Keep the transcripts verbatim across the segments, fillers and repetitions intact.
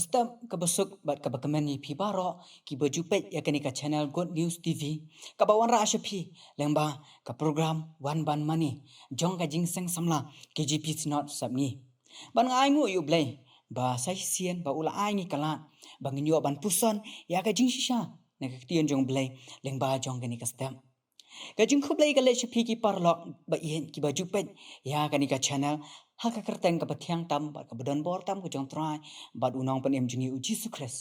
Step kaba suk bad kaba kmen ïa phi baroh kiba ju peit ïa kane ka channel Good News T V, kaba wanrah sha phi lyngba ka program Wan Ban Mane jong ka Jingseng Samla K J P Synod Sepngi. Ban nga ai nguh ïa U Blei ba sa shisien ba u la ai ngi ka lad ba ngin ïoh ban puson ïa ka jingshisha na ka ktien jong U Blei lyngba jong kane ka step. Ka jingkhublei ka leit sha phi ki paralok ba ïeit kiba ju peit ïa kane ka channel ha ka kyrteng kaba thiang tam bad kaba donbor tam ka jong U Trai bad U Nongpynim jong ngi U Jisu Khrist.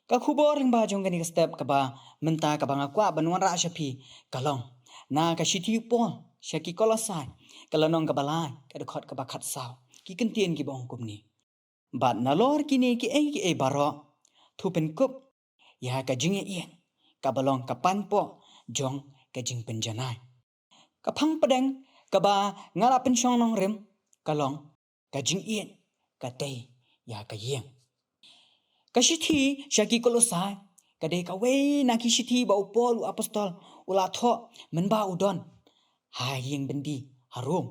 Ka khubor lyngba jong kane ka step kaba mynta kaba nga kwah ban wanrah sha phi ka long na ka shithi u Paul sha ki Kolosai, ka lynnong kaba lai, ka dkhot kaba khatsaw. Ki kyntien kiba ong kumne: Bad nalor kine kiei kiei baroh, to pynkup ïa ka jingïaieit kaba long ka paidbah jong ka jingpynjanai. Ka phang pdeng kaba nga la pynshong nongrim ka long: Ka jingïeit ka tei ïa ka ïing. Ka shithi sha ki Kolosai ka dei kawei na ki shithi ba u Paul u apostol u la thoh mynba u don ha ïing byndi ha Rom.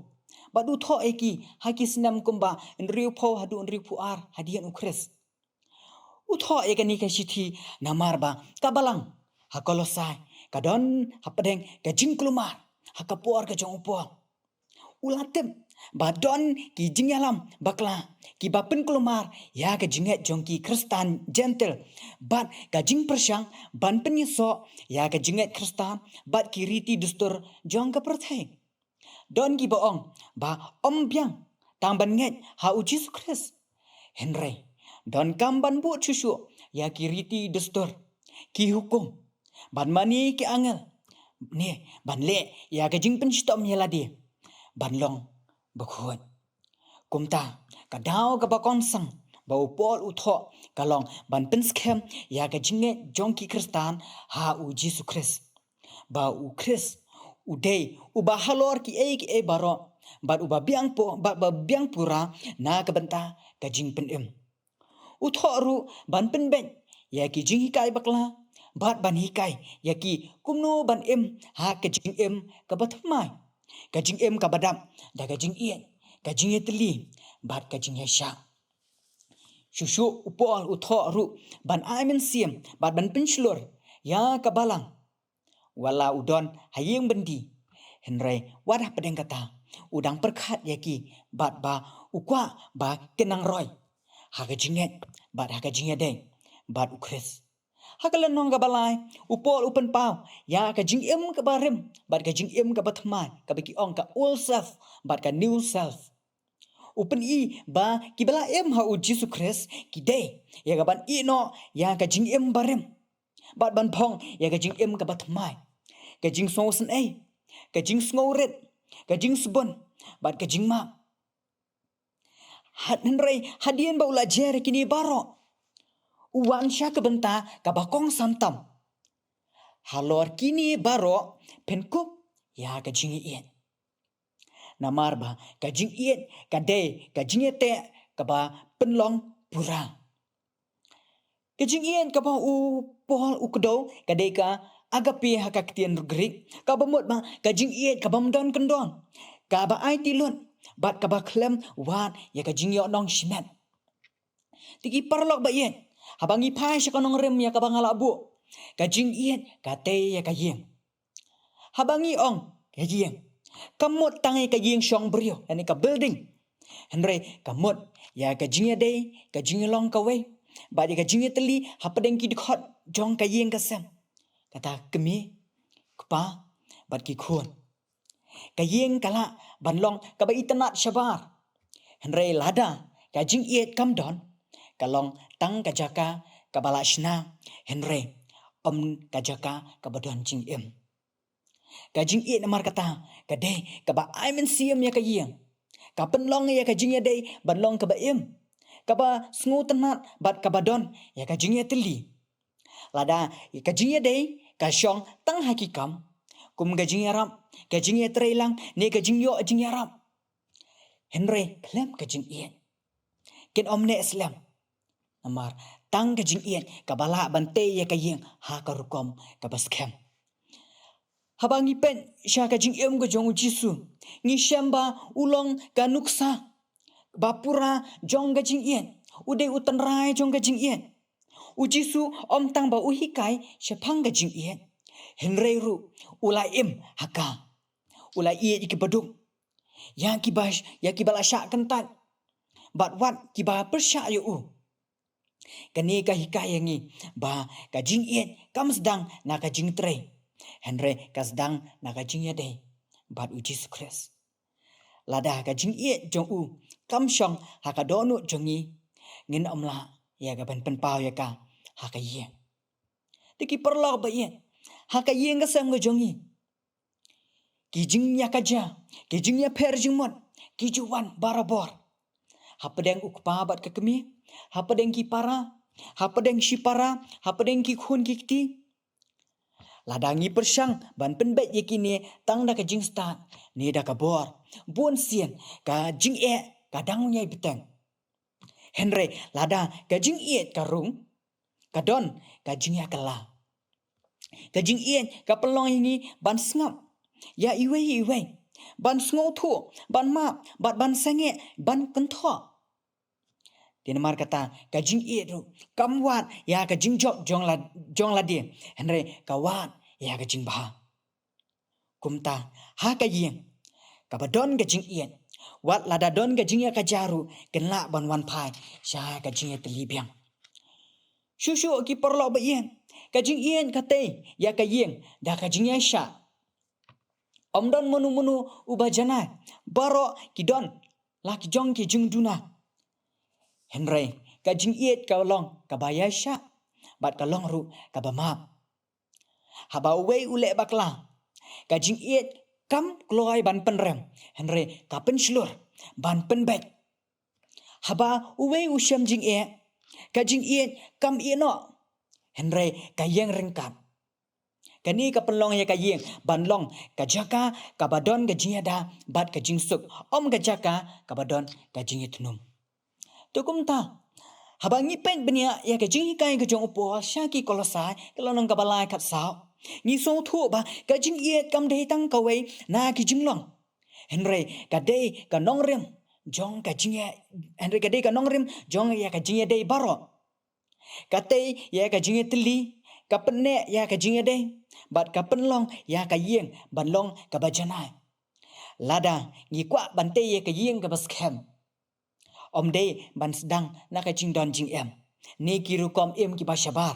Bad u thoh ïa ki ha ki snem kumba hynriewphew haduh hynriewphew ar hadien U Khrist. U thoh ïa kane ka shithi namar ba ka balang ha Kolosai ka don hapdeng ka jingkulmar ha ka por ka jong u Paul. U la tip ba don ki jingïalam bakla kiba pynkulmar ïa ka jingngeit jong ki Khristan Jentil bad ka jingpyrshang ban pynïasoh ïa ka jingngeit Khristan bad ki riti dustur jong ka pyrthei. Don kiba ong ba ym biang tang ban ngeit ha U Jisu Khrist. Hynrei donkam ban bud shuh shuh ïa ki riti dustur, ki hukum, ban mane ki angel, ne ban leh ïa ka jingpynshitom ïa lade ban long bakhuid. Kumta ka daw kaba kongsan ba u Paul u thoh ka long ban pynskhem ïa ka jingngeit jong ki Khristan ha U Jisu Khrist, ba U Khrist u dei uba halor kiei kiei baroh bad uba biang pu-, bad ba biang pura na ka bynta ka jingpynim. U thoh ruh ban pynbeit ïa ki jinghikai bakla bad ban hikai ïa ki kumno ban im ha ka jingim kaba thymmai, ka jingim kaba dap da ka jingïeit, ka jingïatylli bad ka jingïaishah. Shuh shuh u Paul u thoh ruh ban ai mynsiem bad ban pynshlur ïa ka balang. Wat la u don ha ïing byndi, hynrei wat hapdeng kata u dang pyrkhat ïa ki bad ba u kwah ba kin nang roi ha ka jingngeit bad ha ka jingïadei bad U Khrist. Ha ka lynnong kaba lai, u Paul u pynpaw ïa ka jingim kaba rim bad ka jingim kaba thymmai, kaba ki ong ka old self bad ka new self. U pyni ba kiba la im ha U Jisu Khrist ki dei ïa ka ban ïehnoh ïa ka jingim barim bad ban phong ïa ka jingim kaba thymmai, ka jingsngewsynei, ka jingsngewrit, ka jingsbun bad ka jingmap. Had-, hynrei hadien ba u la jer ïa kine baroh, u wan sha ka bynta kaba kongsan tam. Halor kine baroh pynkup ïa ka jingïeit. Namar ba ka jingïeit ka dei ka jingïateh kaba pynlong pura. Ka jingïeit kaba u Paul u kdew ka dei ka agape ha ka ktien Greek, kaba mut ba ka jingïeit kaba ym don kyndon, kaba aiti lut bad kaba khlem wad ïa ka jingïohnong shimet. Te ki paralok ba ïeit, haba ngi phai sha ka nongrim ïa kaba nga la buh, ka jingïeit ka tei ïa ka ïing. Haba ngi ong ka ïing, kam mut tang ïa ka ïing shong briew, lane ka building. Hynrei ka mut ïa ka jingïadei, ka jinglong kawei bad ïa ka jingïatylli hapdeng ki dkhot jong ka ïing ka sem, kata kmie, kpa bad ki khun. Ka ïing ka lah ban long kaba itynnad shabar, hynrei lada ka jingïeit kam don, ka long tang ka jaka kaba la shna, hynrei ym ka jaka kaba don jingim. Ka jingïeit namar kata ka dei kaba ai mynsiem ïa ka ïing, ka pynlong ïa ka jingïadei ban long kaba im, kaba sngewtynnad bad kaba don ïa ka jingïatylli. Lada ka jingïadei ka shong tang ha ki kam, kum ka jingïarap, ka jingïatreilang ne ka jingïoh jingïarap, hynrei khlem ka jingïeit, kin ym neh slem. Namar tang ka jingïeit kaba lah ban tei ïa ka ïing ha ka rukom kaba skhem. Haba ngi peit sha ka jingim ka jong U Jisu, ngi shem ba u long ka nuksa ba pura jong ka jingïeit. U dei u tynrai jong ka jingïeit. U Jisu ym tang ba u hikai shaphang ka jingïeit, hynrei ruh u la im ha ka. U la ïeit ïa kiba duk, ïa kiba, ïa kiba la shah kyntait, bad wat kiba pyrshah ïa u. Kane ka hikai ïa ngi ba ka jingïeit kam sdang na ka jingtrei, hynrei ka sdang na ka jingïadei bad U Jisu Khrist. Lada ka jingïeit jong u kam shong ha ka dohnud jong ngi, ngin ym lah ïa ka ban pynpaw ïa ka ha ka ïing. Te ki paralok ba ïeit, ha ka ïing ka sem ka jong ngi, ki jingïakajia, ki jingïapher jingmut ki ju wan barabor. Hapdeng u kpa bad ka kmie, hapdeng ki para, hapdeng shipara, hapdeng ki khun ki kti. Lada ngi pyrshang ban pynbeit ïa kine tang da ka jingstad ne da ka bor, bun sien ka jingeh ka dang ñiai bteng. Hynrei lada ka jingïeit ka rung, ka don ka jingïakylla. Ka jingïeit ka pynlong ïa ngi ban sngap ïa iwei iwei, ban sngewthuh, ban map, bad ban sangeh, ban kynthoh. Te namar kata, ka jingïeit ruh kam wad ïa ka jingjop jong la, jong lade, hynrei ka wad ïa ka jingbha. Kumta, ha ka ïing kaba don ka jingïeit, wat lada don ka jingïakajia ruh, kan lah ban wan phai sha ka jingïatylli biang. Shuh shuh ki paralok ba ïeit, ka jingïeit ka tei ïa ka ïing da ka jingïaishah. Ym don mano mano uba janai, baroh ki don la ki jong ki jingduna. Hynrei ka jingïeit ka long kaba ïaishah, bad ka long ruh kaba map. Haba uwei u leh bakla, ka jingïeit kam kloi ban pynrem, hynrei ka pynshlur ban pynbeit. Haba uwei u shem jingeh, ka jingïeit kam ïehnoh, hynrei ka ïeng ryngkat. Kane ka pynlong ïa ka ïing ban long ka jaka kaba don ka jingïada bad ka jingsuk, ym ka jaka kaba don ka jingïathnum. Te kumta, haba ngi peit bniah ïa ka jinghikai ka jong u Paul sha ki Kolosai, ka lynnong kaba lai khatsaw, ngi sngewthuh ba ka jingïeit kam dei tang kawei na ki jinglong, hynrei ka dei ka nongrim jong ka jingïa, hynrei ka dei ka nongrim jong ïa ka jingïadei baroh. Ka tei ïa ka jingïatylli, ka pynneh ïa ka jingïadei, bad ka pynlong ïa ka ïing ban long kaba janai. Lada ngi kwah ban tei ïa ka ïing kaba skhem, ym dei ban sdang na ka jingdon jingem ne ki rukom im kiba shabar,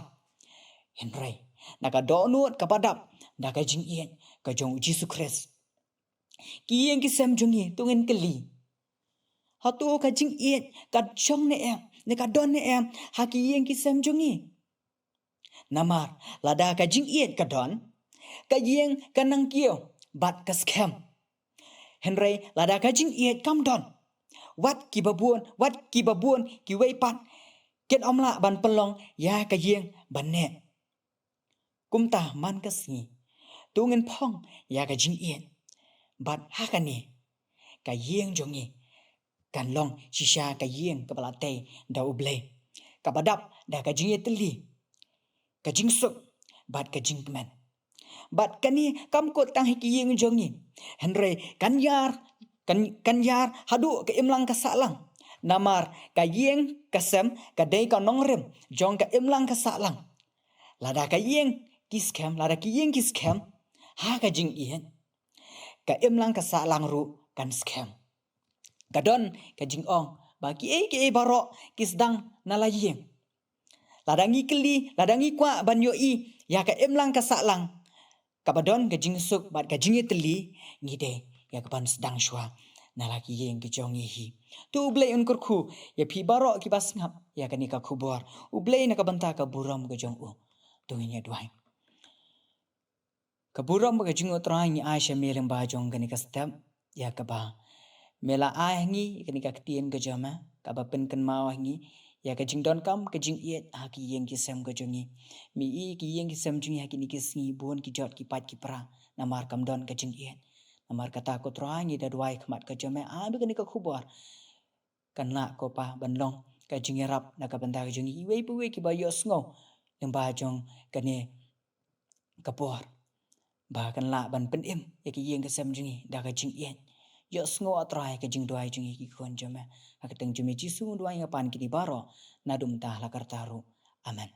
hynrei na ka dohnud kaba dap da ka jingïeit ka jong U Jisu Khrist. Ki ïing ki sem jong ngi, to ngin kylli, hato ka jingïeit ka shong ne em, ne ka don ne em ha ki ïing ki sem jong ngi? Namar lada ka jingïeit ka don, ka ïing ka nang kiew bad ka skhem. Hynrei lada ka jingïeit kam don, wat kiba bun, wat kiba bun kiwei pat kin ym lah ban pynlong ïa ka ïing ban neh. Kumta man ka sngi, to ngin phong ïa ka jingïeit, bad ha kane ka ïing jong ngi kan long shisha ka ïing kaba la tei da U Blei, kaba dap da ka jingïatylli, ka jingsuk, bad ka jingkmen. Bad kane kam kut tang ha ki ïing jong ngi, hynrei kan ïar, kan, kan ïar haduh ka imlang ka sahlang. Namar ka ïing ka sem ka dei ka nongrim jong ka imlang ka sahlang. Lada ka ïing ki skhem, lada ki ïing ki skhem ha ka jingïeit, ka imlang ka sahlang ruh kan skhem. Ka don ka jingong ba kiei kiei baroh ki sdang na la ïing. Lada ngi kylli, lada ngi kwah ban ïohi ïa ka imlang ka sahlang kaba don ka jingsuk bad ka jingïatylli, ngi dei ïa ka ban sdang shuwa na la ki ïing ki jong ngi hi. To U Blei un kyrkhu ïa phi baroh kiba sngap ïa kane ka khubor. U Blei na ka bynta ka burom ka jong u, to ngin ïa duwai. Ka burom bad ka jingngeit, Trai, ngi ai sha me lyngba jong kane ka step, ïa kaba me la ai ha ngi ïa kane ka ktien ka jong me, kaba pynkynmaw ha ngi ïa ka jingdonkam ka jingïeit ha ki ïing ki sem ka jong ngi. Me i ki ïing ki sem jong ngi ha kine ki sngi bun ki jot ki pait ki pra namar kam don ka jingïeit. Namar kata ko Trai, ngi da duwai khmat ka jong me, ai ba kane ka khubor kan lah ko Pa ban long ka jingïarap na ka bynta ka jong ngi iwei pa iwei kiba ïohsngew lyngba jong kane ka por, ba kan lah ban pynim ïa ki ïing ki sem jong ngi da ka jingïeit. Ïohsngew, ah Trai, ka jingduwai jong ngi ki khun jong me. Ha ka kyrteng jong me Jisu ngi duwai, ngi pan kine baroh, naduh mynta la karta ruh. Amen.